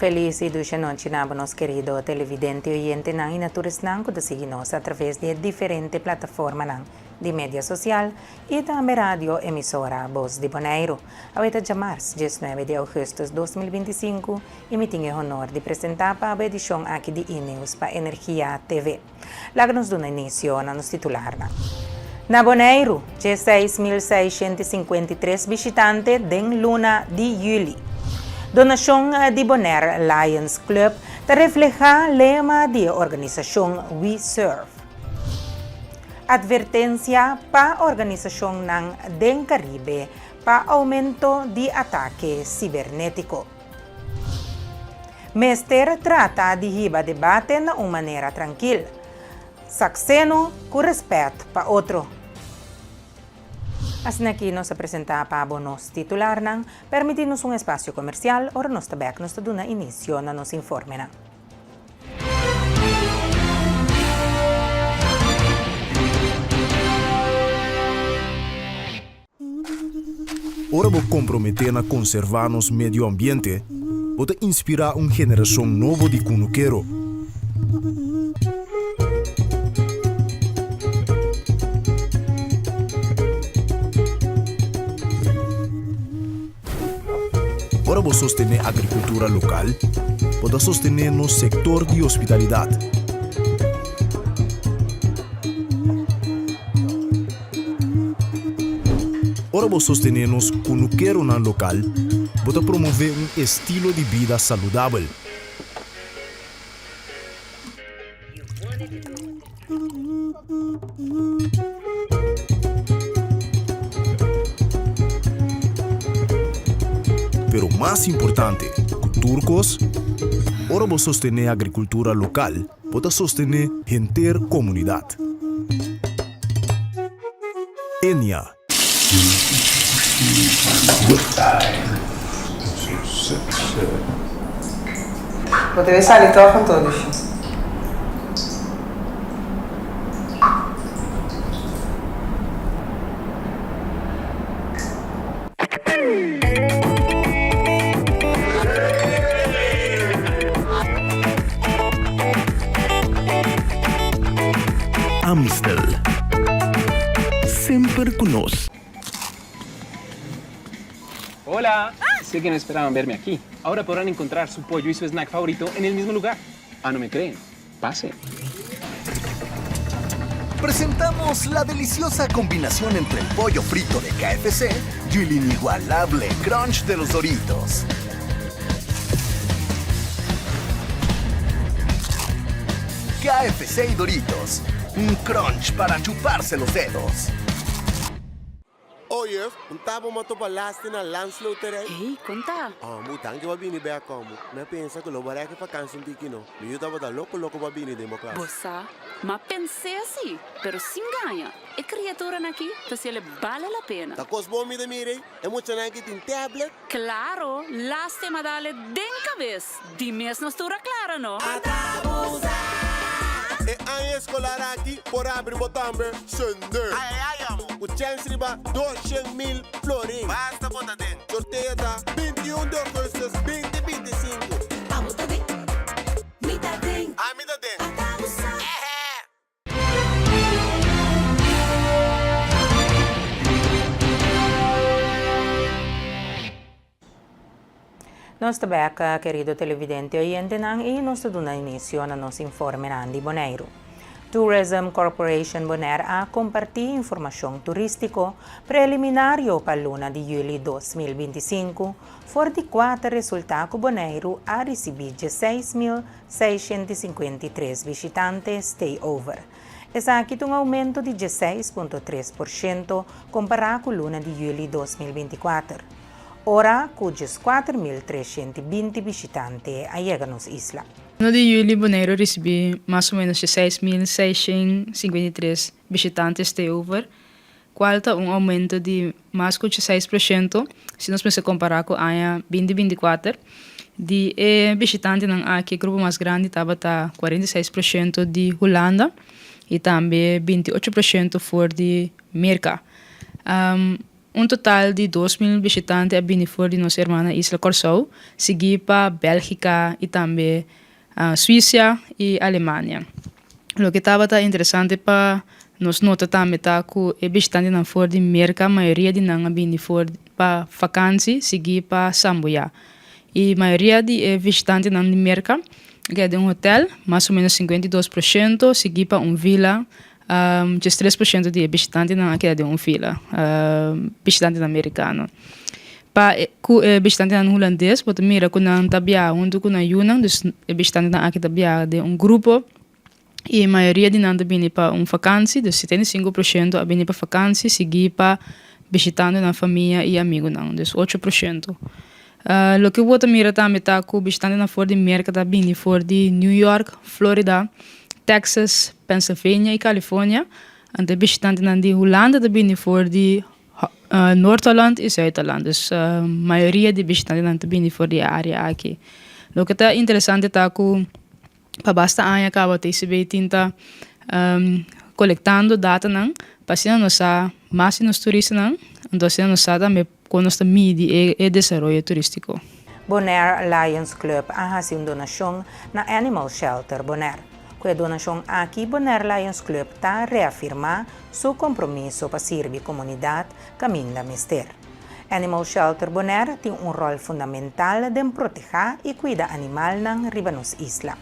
felis i dushi anochi na bo nos kerido televidente i oyentenan i na tur esnan ku ta sigui nos a traves di e diferente plataformanan di media sosial i tambe radio emisora Bos di Boneiru. Awe ta djamars, diesnuebe di ougùstùs 2025 i mi tin e honor di presentá pa bo edishon aki di E-News pa Energia TV. Laga nos duna inisio na nos titularnan. Na Boneiru, dje 6.653 bishitante den luna di yüli. Donashon di Bonaire Lions Club ta reflehá lema di e organisashon We Serve. Atvertensia pa organisashonnan den Karibe pa oumento di atake sibernétiko. Mester trata di hiba debate na un manera trankil, sakseno ku rèspèt pa otro. Asina aki nos a presentá pa bo nos titularnan. Permití nos un espasio komersial, ora nos ta bèk nos ta duna inisio na nos informenan. Ora bo komprometé na konservá nos medio ambiente, bo ta inspirá un generashon nobo di kunukero. Ora bo sostené agrikultura lokal, bo ta sostené nos sektor di hospitalidat. Ora bo sostené nos kunukeronan lokal, bo ta promové un estilo di bida saludabel. Pero mas importante ku tur kos, ora bo sostené agrikultura lokal, bo ta sostené henter komunidat. Enia. Bo debe sali tòg anto, Lushi. Amstel. Semper cu nos. Hola! Sé que no esperaban verme aquí. Ahora podrán encontrar su pollo y su snack favorito en el mismo lugar. Ah, no me creen? Pasen. Presentamos la deliciosa combinación entre el pollo frito de KFC y el inigualable crunch de los Doritos. KFC y Doritos, un crunch para chuparse los dedos. Oh juf, un tabo m'a topa lasti na Landsloterij. Hey, kon ta? Omu, danki pa bini bek omu. Mi a pensa ku lo bo rèk e fakansi un tiki no. Mi yu tabata loko loko pa bini den bo klas. Bo sa, m'a pens'é si, pero sin gaña, e kriaturanan aki ta si el e bale la pena. Ta kos bon mi ta mira ei, e muchanan aki tin tablet. Klaro, lastima dale den kabes. Di mes nos tur a klara, no? E aña eskolar aki por abri bo tambe sende. Ku chèns riba 200,000 florin. Sorteo ta 21 di ougùstùs 2025. Ami ta den. Nos ta bek, kerido televidente oyentenan, i nos ta duna inisio na nos informenan di Boneiru. Tourism Corporation Bonaire a kompartí informashon turístiko preliminario pa luna di yüli 2025, for di kua ta resultá ku Boneiru a risibí 16,653 bishitante stay-over. Esaki ta un oumento di 16.3% kompará ku luna di yüli 2024, ora ku 14,320 bishitante a yega nos isla. Luna di yüli Boneiru a risibí mas o ménos 16,653 bishitante stay-over, kual ta un oumento di mas ku 6% si nos mester kompará ku aña 2024. Di e bishitantenan aki e grupo mas grandi tabata 46% di Hulanda i tambe 28% for di Merka. Un total di 2000 bishitante a bini for di nos hermana isla Kòrsou, siguí pa Bèlgika i tambe Suisia i Alemania. Loke tabata interesante pa nos nota tambe ta ku e bishitantenan for di Merka mayoria di nan a bini for pa fakansi siguí pa Sambuyá. I mayoria di e bishitantenan di Merka a keda den un hotèl, mas o ménos 52%, siguí pa un vila, 13% di e bishitantenan a keda den un vila, bishitantenan merikano. Pa ku e bishitantenan hulandes bo ta mira ku nan ta biaha huntu ku nan yunan, dus e bishitantenan aki ta biaha den un grupo i e mayoria di nan ta bini pa un fakansi, dus 75% a bini pa fakansi sigui pa bishitando nan famia i amigunan, dus 8%. Loke bo ta mira tambe ta ku bishitantenan for di Merka ta bini for di New York, Florida, Texas, Pennsylvania i California, anto e bishitantenan di Hulanda ta bini for di Noord-Holland i Zuid-Holland. Dus mayoria di bishitantenan ta bini for di e área aki. Loke ta interesante ta ku pa basta aña kaba TCB tin ta kolektando datanan pa asina nos sa mas di nos turistanan, anto asina nos sa tambe kon nos ta midi e desaroyo turístiko. Bonaire Lions Club a hasi un donashon na Animal Shelter Bonaire. Ku e donashon aki Bonaire Lions Club ta reafirmá su kompromiso pa sirbi komunidat kaminda mester. Animal Shelter Bonaire tin un ròl fundamental den protehá i kuida animalnan riba nos isla.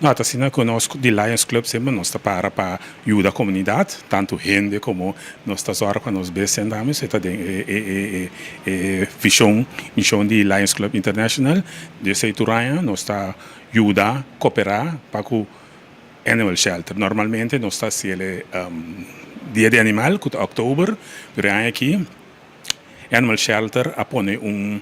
No, ta asina ku nos di Lions Club semper nos ta para pa yuda komunidat, tantu hende komo nos ta zòrg pa nos bestianan tambe, esei ta den e e vishon, mishon di Lions Club International. Di esei tur aña nos ta yuda koperá pa ku Animal Shelter. Normalmente nos ta hasi el Dia di Animal ku ta òktober, pero e aña aki Animal Shelter a pone un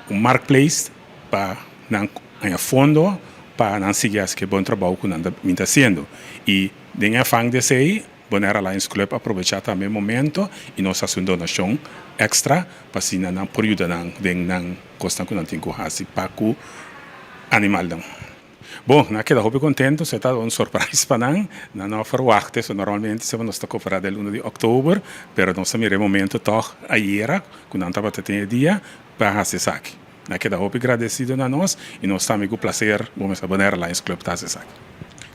markplace pa nan haña fondo pa nan sigui hasi e bon trabou ku nan ta bin ta hasiendo. I den e afan di esei Bonaire Lions Club a probechá tambe e momento i nos hasi un donashon èkstra pa asina nan por yuda nan den nan kosnan ku nan tin ku hasi pa ku animalnan. Bon, nan a keda hopi kontentu, esei ta un surprise pa nan. Nan no a ferwagt eso. Normalmente semper nos ta koperá den luna di òktober, pero nos a mira e momento tòg ayera ku nan tabata tin e dia pa hasi esaki. Nan a keda hopi gradesido na nos i nos tambe ku plaser bo mester Bonaire Lions Club ta hasi esaki.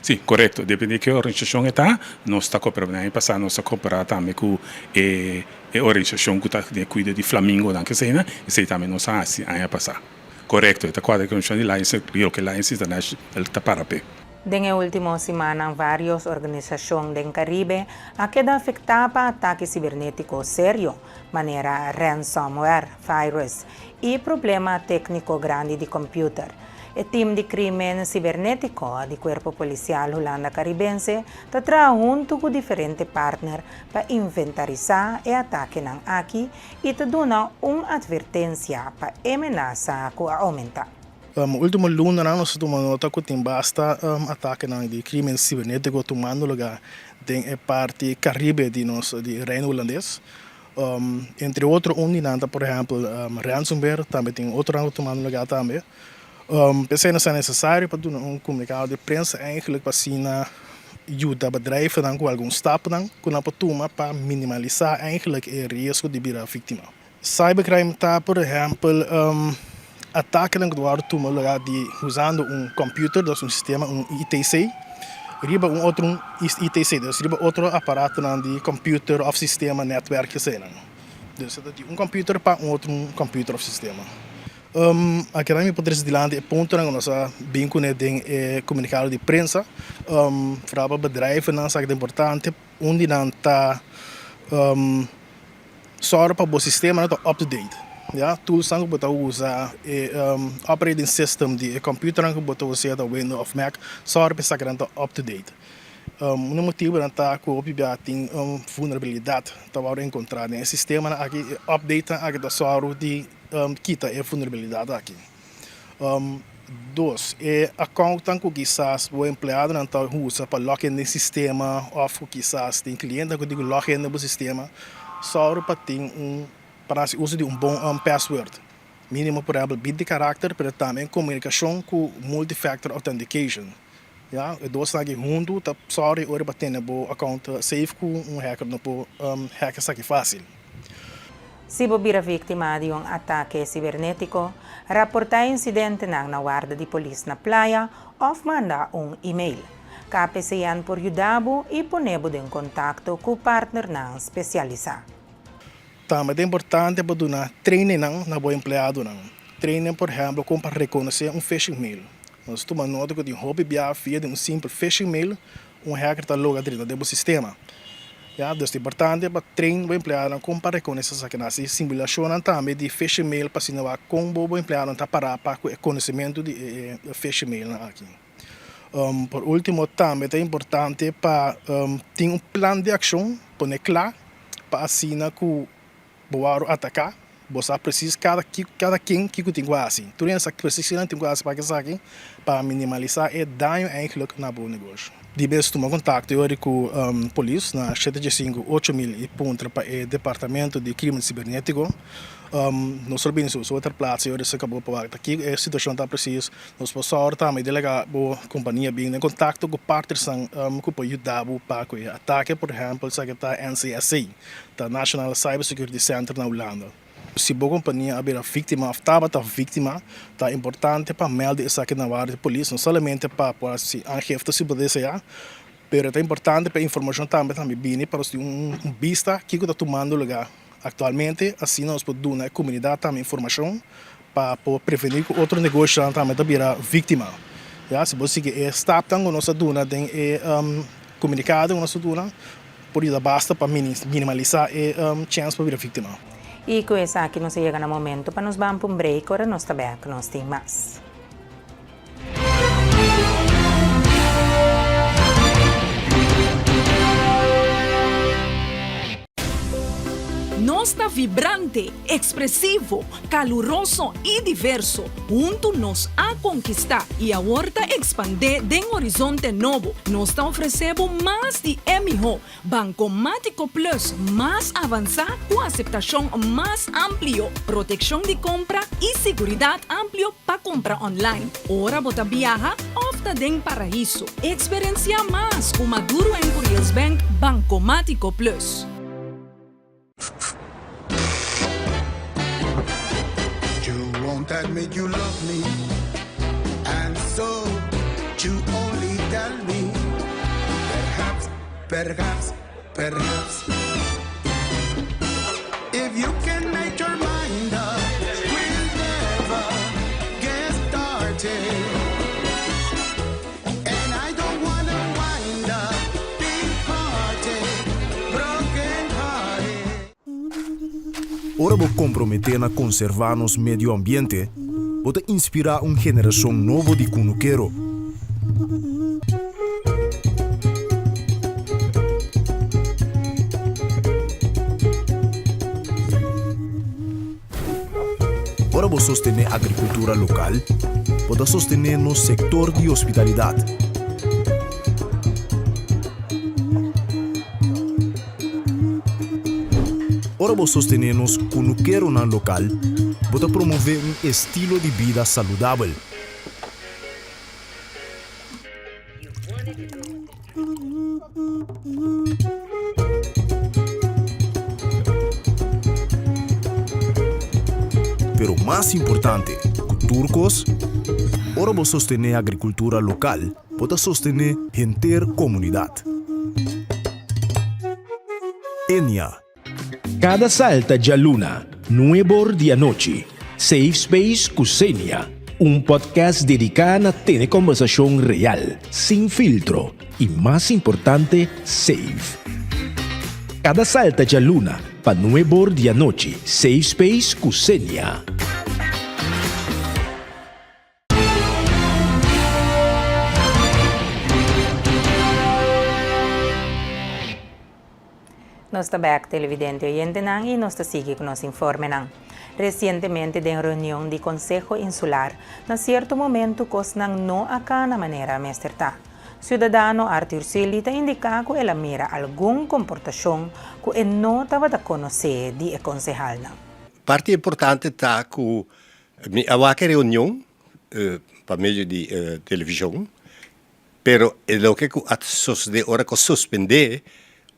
Sí, korekto. Depende ke organisashon e ta, nos ta koperá. Aña pasá nos a koperá tambe ku e organisashon ku ta den kuido di flamingonan, keseinan. Esei tambe nos a hasi aña pasá. Korekto, e ta kuadra ku e mishon di Lions i loke Lions International ta para p'e. Den e último simannan vários organisashon den Karibe a keda afektá pa atake sibernétiko serio, manera ransomware, virus i problema tékniko grandi di kòmpiuter. E tim di krímen sibernétiko di Kuerpo Polisial Hulanda Karibense ta traha huntu ku diferente partner pa inventarisá e atakenan aki i ta duna un atvertensia pa e menasa ku a oumentá. Último lunanan nos a tuma nota ku tin basta atakenan di krímen sibernétiko tumando lugá den e parti Karibe di nos di Reino Hulandes. Entre otro un di nan ta por ehèmpel ransomware, tambe tin otronan ku tumando lugá tambe. P'esei nos ta nesesario pa duna un komunikado di prensa eigentlik pa asina yuda bedrijfnan ku algun stapnan ku nan por tuma pa minimalisá eigentlik e riesgo di bira víktima. Cybercrime ta por ehèmpel atakenan ku ta wòrdu tuma lugá di usando un kòmpiuter, dus un sistema, un ITC, riba un otro ITC, dus riba otro aparatonan di kòmpiuter òf sistema, nètwèrk, eseinan. Dus e ta di un kòmpiuter pa un otro kòmpiuter òf sistema. Akinan mi por trese dilanti e puntonan ku nos a bin kuné den e komunikado di prensa. Foral pa bedrijvennan sa ku ta importante. Un di nan ta sòru pa bo sistemanan ta up to date. Ya, toolsnan ku bo ta usa, e operating system di e kòmpiuternan ku bo ta usa, sea ta Windows òf Mac, sòru pa esakinan ta up to date. Un motibunan ta ku hopi bia tin un vulnerabilidat ta wòrdu enkontrá den e sistemanan aki. E updatenan aki ta sòru di kita e vulnerabilidat aki. Dos, e accountnan ku kisas bo empleadonan ta usa pa log in den sistema òf ku kisas tin klientenan ku tin ku log in den bo sistema, sòru pa tin un pa hasi uso di un bon password. Mínimo por ehèmpel 20 karakter, pero tambe en komunikashon ku multi-factor authentication. Ya, e dosnan aki huntu ta sòru ora pa tene bo account safe ku un hacker no por hack esaki fásil. Si bo bira víktima di un atake sibernétiko, raportá e insidentenan na warda di polis na Playa òf manda un email. KPCN por yuda bo i pone bo den kontakto ku partnernan spesialisá. Tambe ta importante pa duna trainingnan na bo empleadonan. Training por ehèmpel kon pa rekonosé un phishing mail. Nos tuma nota ku tin hopi biaha via di un simpel phishing mail un hacker ta logra drenta den bo sistema. Ya, dus ta importante pa train bo empleadonan kon pa rekonosé esakinan. Hasi simulashonnan tambe di phishing mail pa asina wak kon bo bo empleadonan ta pará pa ku e konosementu di e phishing mailnan aki. Por ultimo tambe ta importante pa tin un plan di akshon pone kla pa asina ku Bo wòrdu ataká, bo sa presis kada kada ken kiko tin ku hasi. Tur hende sa presis kinan tin ku hasi pa esaki pa minimalisá e daño eigentlik na bo negoshi. Di bes tuma kontakto e ora ku polis na shete dje sinku 8000 i puntra pa e departamento di krimen sibernétiko. Nos lo bini su ter plats e ora esaki bo pa wak ta kiko e situashon ta presis. Nos por sòru tambe di laga bo kompania bin den kontakto ku partnersnan ku por yuda bo pa ku e atake, por ehèmpel esaki ta NCSC. Ta National Cyber Security Center na Hulanda. Si bo kompania a bira víktima òf tabata víktima, ta importante pa mèlda esaki na warda di polis, no solamente pa por hasi aangifte si bo deseá, pero ta importante pa e informashon tambe tambe bini pa nos tin un bista kiko ta tumando lugá aktualmente, asina nos por duna e komunidat tambe informashon pa por prevení ku otro negoshonan tambe ta bira víktima. Ya, si bo sigui e stapnan ku nos a duna den e komunikado ku nos a duna, Por yuda basta pa minimalisá e chèns pa bira víktima. I ku esaki nos a yega na momento pa nos ban pa un break ora nos ta bèk nos tin mas. Nos ta vibrante, ekspresivo, kaluroso i diverso. Huntu nos a konkistá i awor ta ekspandé den horizonte nobo. Nos ta ofresé bo mas di e mihó Bankomátiko Plus mas avansá ku aseptashon mas amplio, protekshon di kompra i siguridat amplio pa kumpra online ora bo ta biaha òf ta den paraiso. Eksperensiá mas ku Maduro en Curiels Bank Bankomátiko Plus. You won't admit you love me And so you only tell me Perhaps, perhaps, perhaps If you can make your mind up We'll never get started And I don't wanna wind up Big hearted, broken hearted Ora bo komprometé na konservá nos medio ambiente, bo ta inspirá un generashon nobo di kunukero. Ora bo sostené agrikultura lokal, bo ta sostené nos sektor di hospitalidat. Ora bo sostené nos kunukeronan lokal, bo ta promové un estilo di bida saludabel. Pero mas importante ku tur kos, ora bo sostené agrikultura lokal, bo ta sostené henter komunidat. Enia. Kada salta djaluna, nuebor di anochi, Safe Space ku Xenia, un podcast dediká na tene kòmbersashon real, sin filtro i mas importante, safe. Kada salta djaluna pa nuebor di anochi, Safe Space ku Xenia. Nos ta bek televidente oyentenan y nos ta sigui cu nos informenan. Recientemente den reunion di Conseho Insular, na cierto momento cosnan no a cana manera mester ta. Ciudadano Arthur Silly ta indica cu el a mira algun comportacion cu e no tabata conoce di e consehalnan. Parti importante ta cu Mi a wak e reunion pa medio di television, pero e loke ku a sosode ora ku a suspende,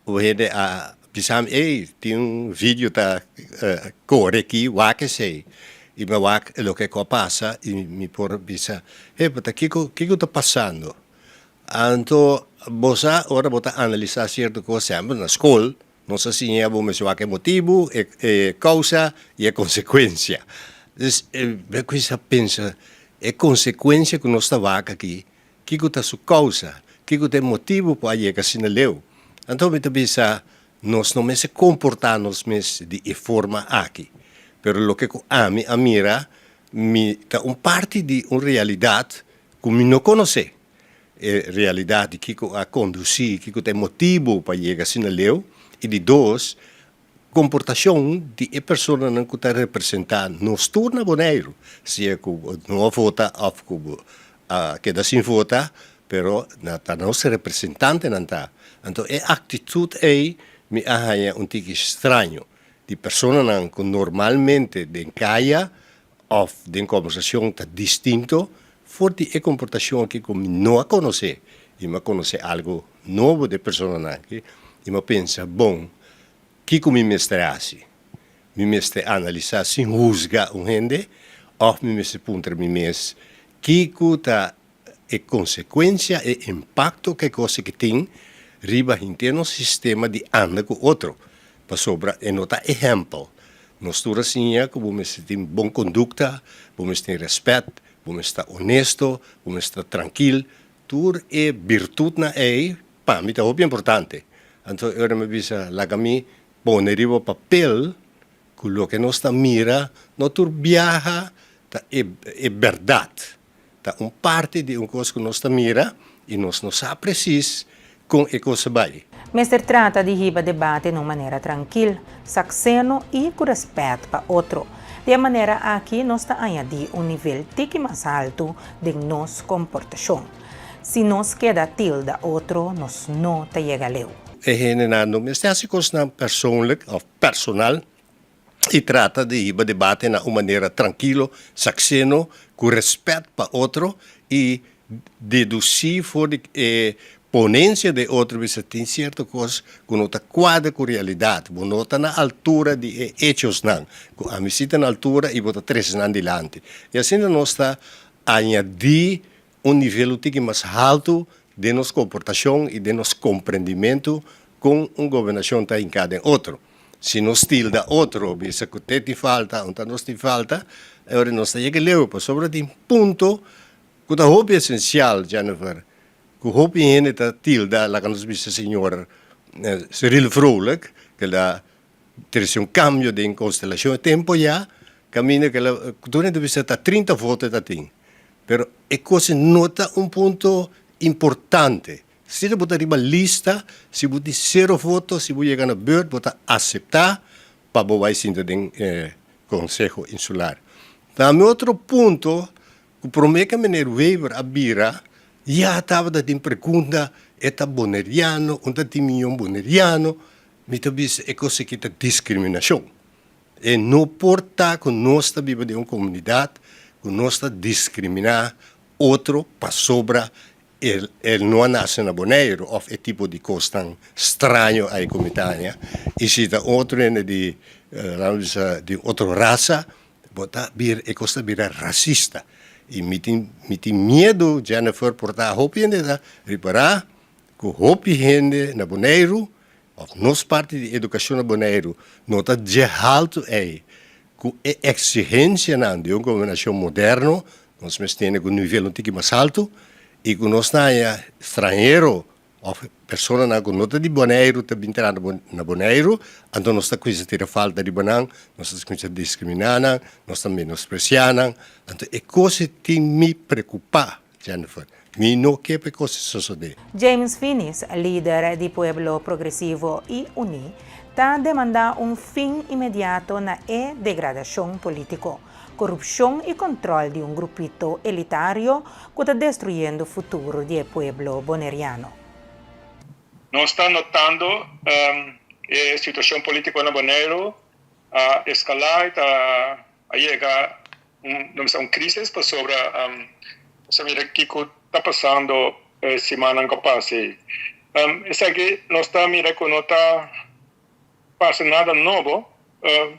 un hende a bisa. Bisa mi, ey, tin un video ta kore aki, wak esei. I mi a wak loke ku a pasa i mi por bisa, hey, pero ta kiko, kiko ta pasando? Anto bo sa ora bo ta analisá sierto kos, semper na skol nos a siña bo mester wak e motibu, e e kousa i e konsekuensia. Dus mi a kuminsá pensa e konsekuensia ku nos ta wak aki, Kiko ta su kousa? Kiko ta e motibu ku a yega asina leu? Anto mi ta bisa, nos no mester komportá nos mes di e forma aki. Pero loke ku ami a mira, mi ta un parti di un realidat ku mi no konosé. E realidat di kiko a kondusí, kiko ta e motibu pa yega asina leu. I di dos, Komportashon di e personanan ku ta representá nos tur na Boneiru, sea ku bo no a vota òf ku bo a keda sin vota, pero na ta nos representantenan ta. Anto e aktitut ei mi a haña un tiki straño di personanan ku normalmente den kaya òf den kòmbersashon ta distinto for di e komportashon aki ku mi no a konosé i mi a konosé algu nobo di e personanan aki i mi a pensa, bon, Kiko mi mester hasi? Mi mester analisá sin husga un hende òf mi mester puntra mi mes kiko ta e konsekuensia, e impakto ku e kos aki tin riba henter nos sistema di anda ku otro? Pasobra e no ta ehèmpel. Nos tur a siña ku bo mester tin bon kondukta, bo mester tin rèspèt, bo mester ta onesto, bo mester ta trankil. Tur e birtutnan ei pa mi ta hopi importante. Anto e ora mi bisa, laga mi pone riba papel ku loke nos ta mira no tur biaha ta e e bèrdat. Ta un parti di un kos ku nos ta mira i nos no sa presis kon e kos a bai. Mester trata di hiba debate na un manera trankil, sakseno i ku rèspèt pa otro. Di e manera aki nos ta añadí un nivel tiki mas haltu den nos komportashon. Si nos keda tilda otro, nos no ta yega leu. E hendenan no mester hasi kosnan persoonlijk of personal i trata di hiba debate na un manera trankilo, sakseno, ku rèspèt pa otro i dedusí for di e ponensia di e otro bisa tin sierto kos ku no ta kuadra ku realidat, bo no ta na altura di e echosnan, ku ami si ta na altura i bo ta trese nan dilanti. I asina nos ta añadí un nivel un tiki mas haltu den nos komportashon i den nos komprendimentu kon un gobernashon ta hinká den otro. Si nos tilda otro, bisa ku te tin falta, un ta nos tin falta, e ora nos ta yega leu, pasobra tin punto ku ta hopi esensial, Jennifer, ku hopi hende ta tilda, laga nos bisa señor Cyril Vrolijk, ku el a trese un kambio den konstelashon e tempu ya, kaminda ku el a, tur hende ta bisa ta trinta voto e ta tin, pero e kos no ta un punto importante. Si bo ta riba lista, si bo tin sero voto, si bo yega na beurt, bo ta aseptá pa bo bai sinta den e Konseho Insular. Tambe otro punto ku promé ku meneer Wever a bira, ya tabata tin pregunta, e ta boneriano, un ta tin mion boneriano, mi ta bisa e kos aki ta diskriminashon. E no por ta ku nos ta biba den un komunidat ku nos ta diskriminá otro pasobra El el no a nase na Boneiru of e tipo di kosnan straño ai ku mi ta haña. I si ta otro hende di laga nos bisa di otro rasa bo ta bira e kos ta bira rasista. I mi tin mi tin miedu Jennifer por ta hopi hende ta ripará ku hopi hende na Boneiru of nos parti di edukashon na Boneiru no ta dje haltu ei ku e eksigensianan di un gobernashon moderno Nos mes tene ku nivel un tiki mas altu i ku nos ta haña stranhero òf personanan ku no ta di Boneiru ta bin traha na Boneiru, anto nos ta kuminsá tira falta riba nan, nos ta kuminsá diskriminá nan, nos ta menospresiá nan. Anto e kos ei tin mi preokupá, Jennifer. Mi no ke pa e kos ei sosodé. James Finies, lider di Pueblo Progresivo i Uní, ta demandá un fin inmediato na e degradashon polítiko. Korupshon i kòntròl di un grupito elitario ku ta destruyendo futuro di e pueblo boneriano. Nos ta notando e situashon polítiko na Boneiru a eskalá i ta a yega un no bisa un krísis pasobra nos a mira kiko ta pasando e simannan ku a pasa ei. Esaki nos ta mira ku no ta. pasa nada nobo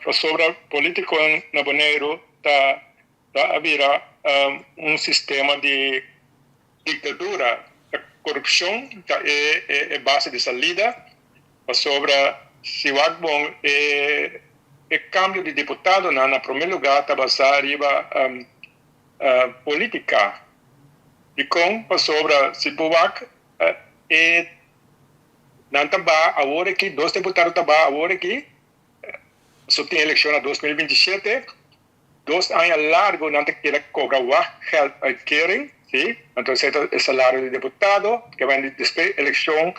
pasobra politikonan na Boneiru ta ta a bira un sistema di diktadura. Korupshon ta e base di salida pasobra si wak bon e kambio di diputadonan na prome luga ta basá riba politika. Dikon? Pasobra si bo wak e nan ta ba awor aki, dos diputado ta ba awor aki, so tin elekshon na 2027. Dos aña largo nan ta keda cobra wachtgelduitkering, si, anto esey ta e salario di deputado, ke bai despues eleccion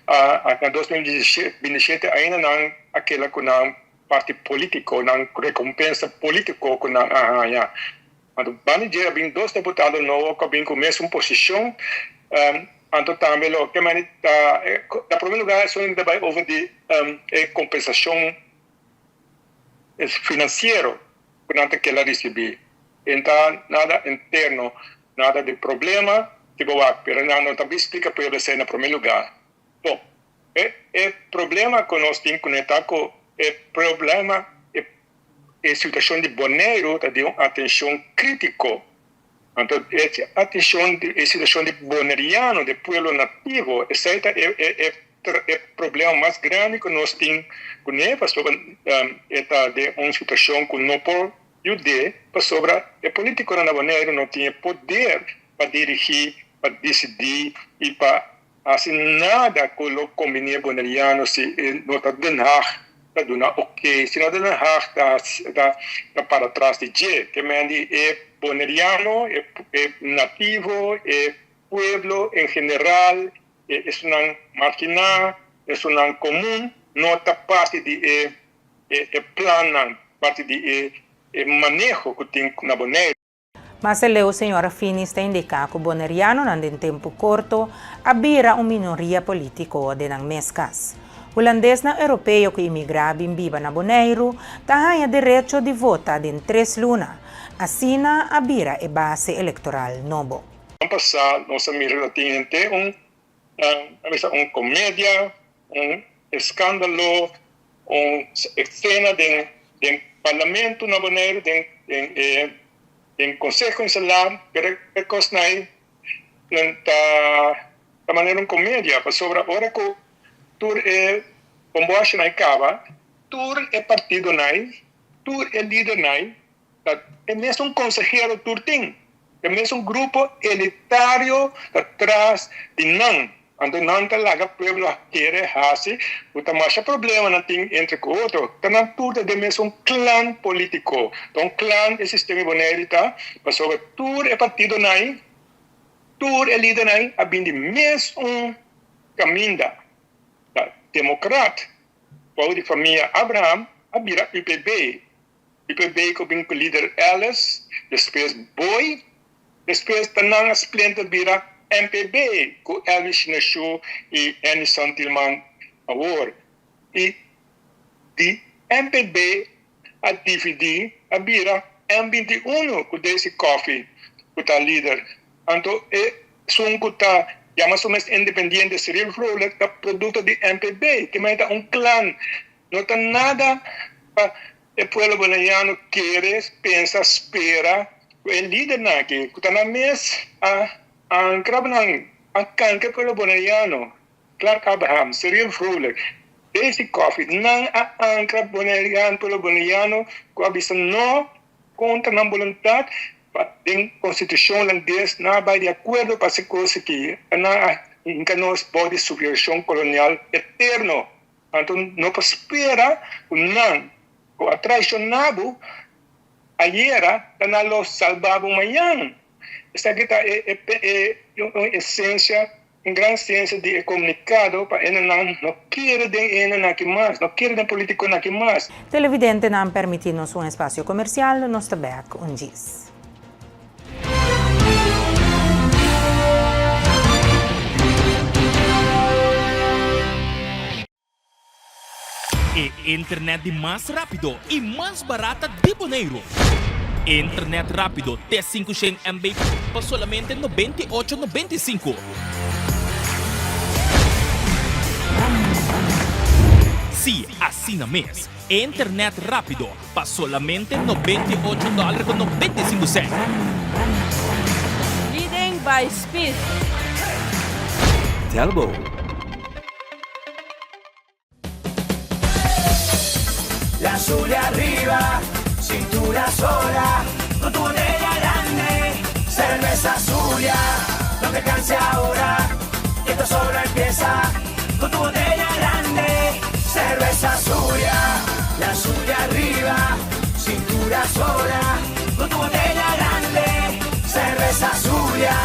na 2027 ainda nan a keda cu nan parti politico, nan recompensa politico cu nan a haya. Anto banda dje a bin dos deputado nobo cu a bin cu mesun posicion, anto tambe lo ke meni ta, na prome lugar esun ta bai over di e compensacion. Es financiero cu nan ta kela ricibi. E ta nada interno, nada di problema di bo wak, pero nan no ta bin splica pueblo esey na prome lugar. Bon, e e problema cu nos tin cune ta cu e problema, e e situacion di Boneiru ta di un atencion critico. Anto e atencion di e situacion di Boneriano, di pueblo nativo, esey ta e e e E problema mas grandi ku nos tin kuné pasobra e ta den un situashon ku no por yud'é pasobra e politikonan na Boneiru no tin e poder pa dirigí, pa disidí i pa hasi nada ku lo kombiní e boneriano si e no ta Den Haag ta duna oké, si no Den Haag ta ta para tras di dje. Ke men di e boneriano, e nativo, e pueblo en general E esunnan marginá, esunnan komun no ta parti di e e plannan, parti di e e maneho ku tin na Boneiru. Mas aleu señora Finis ta indiká ku bonerianonan den tempu korto a bira un minoria polítiko den nan mes kas. Hulandesnan europeo ku imigrá bin biba na Boneiru ta haña derecho di vota den tres luna. Asina a bira e base elektoral nobo. An pasá nos a mira lo tin henter un, a bisa un komedia, un eskándalo, un esena den den parlamento na Boneiru, den den e den Konseho Insular, pero e kosnan ei nan ta ta manera un komedia, pasobra ora ku tur e bomboashanan ei kaba, tur e partidonan ei, tur e lidernan ei Ta e mesun konsehero tur tin, e mesun grupo elitario ta tras di nan. Anto nan ta laga pueblo kere hasi ku ta masha problema nan tin entre ku otro. Ta nan tur ta den mesun klan politiko. Ta un klan e sistema di Boneiru ta, pasobra tur e partidonan ei, tur e lidernan ei a bin di mesun kaminda. Ta demokrat, bou di famia Abraham a bira UPB. UPB ku bin ku lider Ellis, despues Boy, despues ta nan a splinter bira MPB ku Elvis Shinashu i Enison Tilman awor. I di MPB a dividi a bira M 21 ku Daisy Coffie ku ta lider. Anto e esun ku ta yama su mes independiente Cyril Vrolijk ta produkto di MPB, ke mei ta un klan. No ta nada pa e pueblo boneriano kere, pensa, spera ku e lidernan aki ku ta nan mes a ankra nan, a kanka e pueblo boneriano, Clark Abraham, Cyril Vrolijk, Daisy Coffie, nan a ankra boneriano, pueblo boneriano ku a bisa no kontra nan boluntat pa den konstitushon hulandes nan a bai di akuerdo pa hasi kos aki, nan a hinka nos bou di subyugashon kolonial eterno. Anto no por spera ku nan ku a traishoná bo ayera ta nan lo salbá bo mañan. Esaki ta e un esensia, un gran esensia di e komunikado pa hendenan no kere den e hendenan aki mas, no kere den politikonan aki mas. Televidentenan permití nos un espasio komersial, nos ta bèk un djis. E internet di mas rápido i mas barata di Boneiru. Internet rápido te 500 MB pa solamente 98,95. Sí, asina mes. Internet rápido pa solamente 98 dòler ku 95 sènt. Leading by speed. Telbo. La Zulia arriba, cintura sola, con tu botella grande, cerveza Zulia, no te canses ahora, que esto solo empieza, con tu botella grande, cerveza Zulia, la Zulia arriba, cintura sola, con tu botella grande, cerveza Zulia,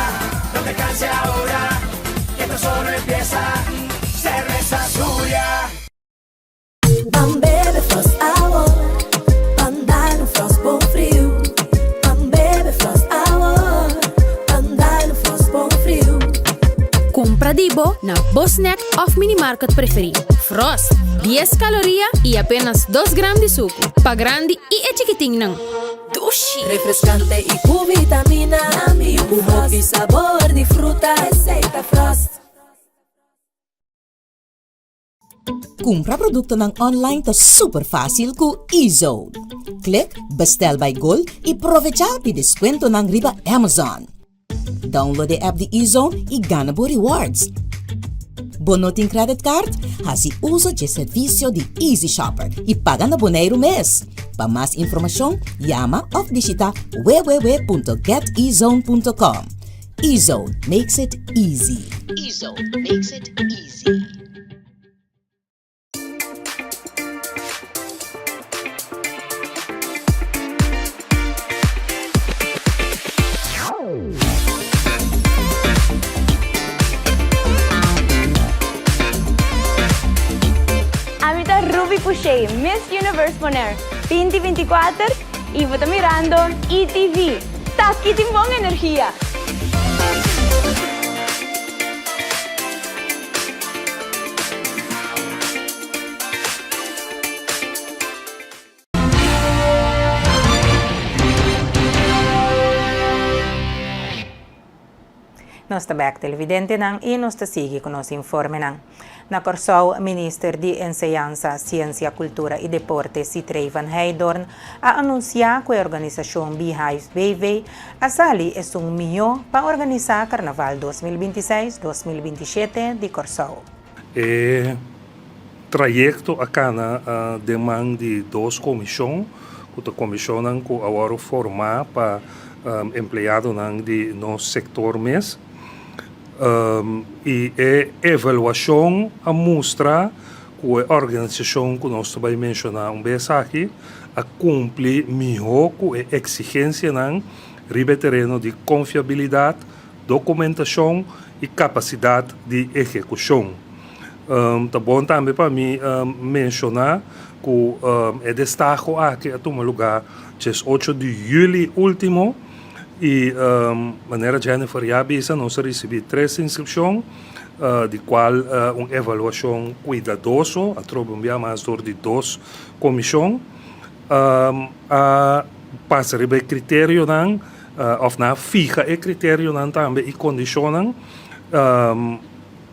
no te canses ahora, que esto solo empieza, cerveza Zulia. Ban bebe Frost awor, ban dal un Frost bon friu. Ban bebe Frost awor, ban dal un Frost bon friu. Kumpra di bo na bo snack òf minimarket preferí. Frost, dies kaloria i apenas dos gram di suku. Pa grandi i e chikitinnan. Dushi! Refrescante y cu vitamina. Cu hopi sabor di fruta. Esey ta Frost. Kumpra produktonan online ta super fásil ku eZone. Klik Bestel by Gol i provechá di deskuentonan riba Amazon. Download e app di eZone i gana bo rewards. Bo no tin credit card? Hasi uso dje servisio di Easy Shopper i paga na Boneiru mes. Pa mas informashon, yama òf bishita www.getezone.com. eZone makes it easy. eZone makes it easy. Ami ta Ruby Pouchet, Miss Universe Bonaire 2024 y bo ta mirando ETV. Taki tin bon energia! Nos ta bek televidentenan y nos ta sigui cu nos informenan. Na Kòrsou, Minister di Enseñansa, Siensia, Kultura i Deporte Sithree van Heydoorn a anunsiá ku e organisashon Beehives BV a sali esun mihó pa organisá Karnaval 2026, 2027 di Kòrsou. E trayekto a kana den man di dos komishon, ku ta komishonnan ku a wòrdu formá pa empleadonan di nos sektor mes. I e evaluashon a mustra ku e organisashon ku nos ta bai menshoná un bes aki a kumpli mihó ku e eksigensianan riba e tereno di konfiabilidat, dokumentashon i kapasidat di ehekushon. Ta bon tambe pa mi menshoná ku e destaho aki a tuma lugá djes ocho di yüli último. I manera Jennifer ya bisa nos a risibí tres inskripshon, di kual un evaluashon kuidadoso atrobe un bia mas dor di dos komishon a pasa riba e kriterionan òf nan a fiha e kriterionan tambe i kondishonnan,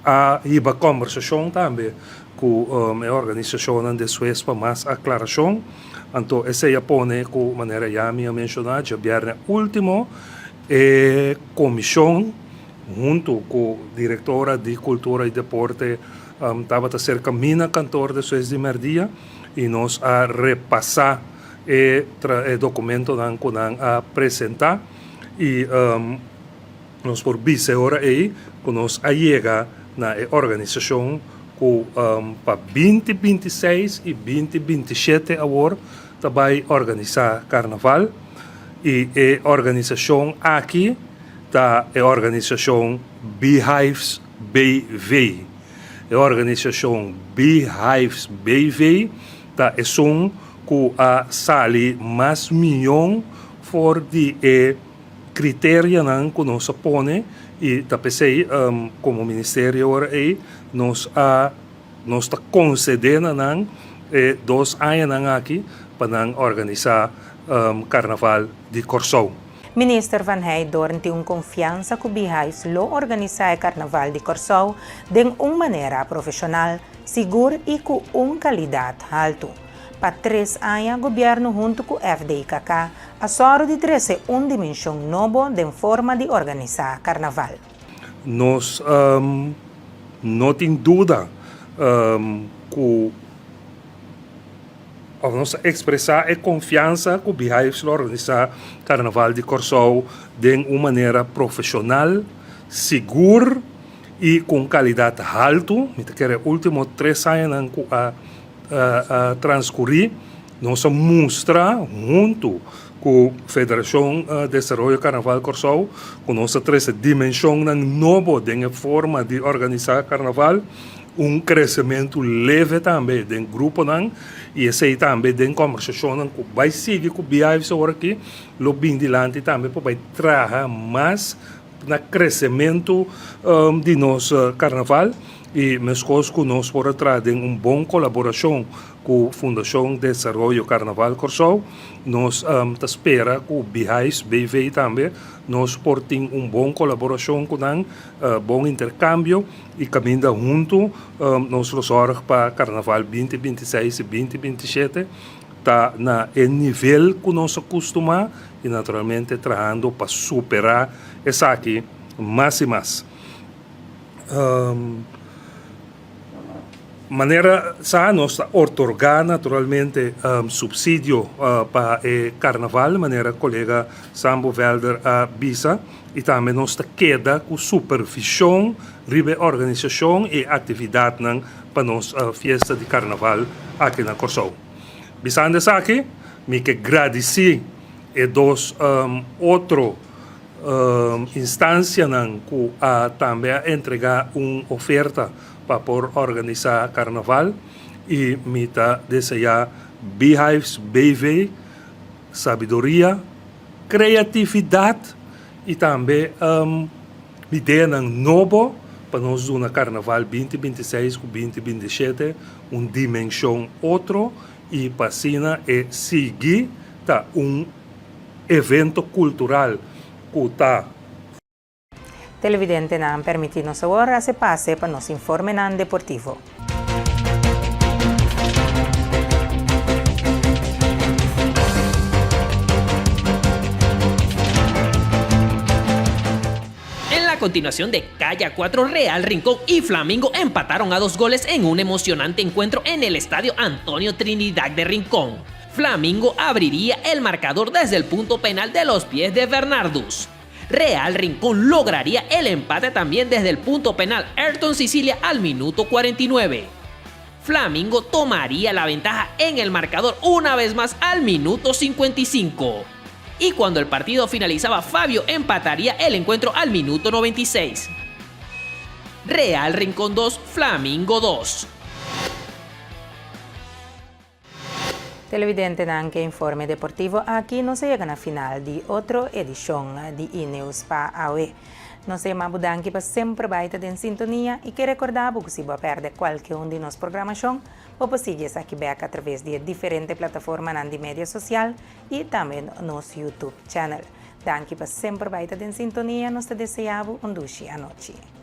a hiba kòmbersashon tambe ku e organisashonnan despues pa mas aklarashon. Anto esei a pone ku manera ya mi a menshoná djabièrnè último e komishon huntu ku direktora di Kultura i Deporte tabata serka mi na kantor despues di mèrdia i nos a repasá e dokumentonan ku nan a presentá i Nos por bisa e ora ei ku nos a yega na e organisashon ku pa 2026 i 2027 awor ta bai organisá karnaval i e organisashon aki ta e organisashon Beehives BV. E organisashon Beehives BV ta esun ku a sali mas mion for di e Kriterianan ku nos a pone i ta p'esei komo ministerio ora ei nos a nos ta konsedé na nan e dos añanan aki pa nan organisá Karnaval di Kòrsou. Minister Van Heydoorn tin un konfiansa ku Beehives lo organisá e Karnaval di Kòrsou den un manera profeshonal. sigur i ku un kalidat haltu. Pa tres aña gobièrnu huntu ku FDKK a sòru di trese un dimenshon nobo den forma di organisá karnaval. Nos no tin duda ku òf nos ta ekspresá e konfiansa ku Beehives lo organisá Karnaval di Kòrsou den un manera profeshonal, sigur i ku un kalidat haltu. Mi ta kere último tres añanan ku a transkurí, nos a mustra huntu ku Federashon Desaroyo Karnaval Kòrsou ku nos a trese dimenshonnan nobo den e forma di organisá karnaval, un kresementu leve tambe den gruponan i esei tambe den kòmbersashonnan ku bai sigui ku BIVC awor aki lo bin dilanti tambe pa bai traha mas na kresementu di nos karnaval i meskos ku nos por a traha den un bon kolaborashon ku Fundashon Desaroyo Karnaval Kòrsou, nos ta spera ku Beehives BV tambe nos por tin un bon kolaborashon ku nan, bon interkambio i kaminda huntu nos lo sòrg pa Karnaval 2026 i 2027 ta na e nivel ku nos a kustumá i naturalmente trahando pa superá esaki mas i mas. Manera sa nos ta otorgá naturalmente supsidio pa e karnaval, manera kolega Sambo Velder a bisa, i tambe nos ta keda ku supervishon riba e organisashon i e aktividatnan pa nos fiesta di karnaval aki na Kòrsou. Bisando esaki, mi ke gradisí e dos otro instansianan ku a tambe a entregá un oferta pa por organisá karnaval i mi ta deseá Beehives BV sabiduria, kreatividat i tambe ideanan nobo pa nos duna karnaval 2026 ku 2027 un dimenshon otro i pa asina e sigui ta un evento kultural ku ta. Televidentenan, permití nos awor hasi pase pa nos informenan deportivo. En la continuación de Calla 4, Real Rincón y Flamingo empataron a dos goles en un emocionante encuentro en el estadio Antonio Trinidad de Rincón. Flamingo abriría el marcador desde el punto penal de los pies de Bernardus. Real Rincón lograría el empate también desde el punto penal Ayrton Sicilia al minuto 49. Flamingo tomaría la ventaja en el marcador una vez más al minuto 55. Y cuando el partido finalizaba, Fabio empataría el encuentro al minuto 96. Real Rincón 2, Flamingo 2. Televidentenan ke informe deportivo aki nos a yega na final di otro edishon di E-News pa awe. Nos ta yama bo danki pa semper bai ta den sintonia i ke rekorda bo ku si bo a pèrdè kualke un di nos programashon, bo por sigui esaki bèk atraves di e diferente plataformanan di media sosial i tambe nos YouTube channel. Danki pa semper bai ta den sintonia, nos ta desea bo un dushi anochi.